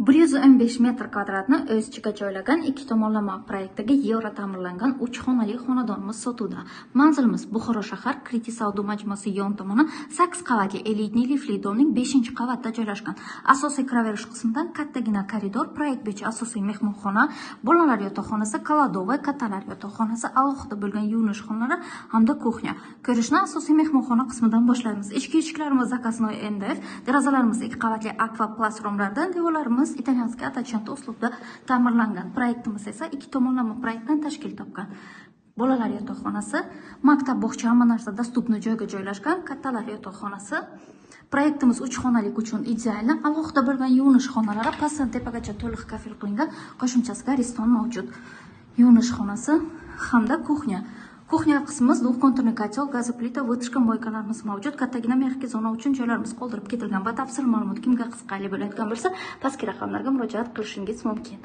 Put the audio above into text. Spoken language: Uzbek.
115 metr kvadratni o'z ichiga joylagan ikki tomonlama proyektdagi yevro ta'mirlangan 3 xonali xonadonimiz sotuvda. Manzilimiz Buxoro shahar, Kriti savdo majmuasi yon tomoni, 8 qavatli элитный liftli дом ning 5-qavatda joylashgan. Asosiy kiraverish qismidan kattagina koridor, proyekt bo'yicha asosiy mehmonxona, bolalar yotoqxonasi, кладовая, kattalar yotoqxonasi, alohida bo'lgan yuvinish xonalari hamda кухня. Ko'rishni asosiy mehmonxona qismidan boshlaymiz. Ichki eshiklarimiz заказной MDF, derazalarimiz ikki qavatli Aqua Plus romlardan, devorlarimiz итальянский ottocento uslubda ta'mirlangan. Proyektimiz esa ikki tomonlama proyektdan tashkil topgan. Bolalar yotoqxonasi, maktab, bog'cha, hamma narsa доступный joyga joylashgan, kattalar yotoqxonasi. Proyektimiz 3 xonalik uchun идеально, alohida bo'lgan yuvinish xonalari pastdan tepagacha to'liq kafel qilingan, qo'shimchasiga Ariston mavjud. Yuvinish xonasi hamda кухня. Кухня qismimiz двухконтурный котел, газоплита, вытяжка, мойка larimiz mavjud. Kattagina мягкий zona uchun joylarimiz qoldirib ketilgan. Batafsil ma'lumot kimga qiziqarli bo'layotgan bo'lsa, pastki raqamlarga murojaat qilishingiz mumkin.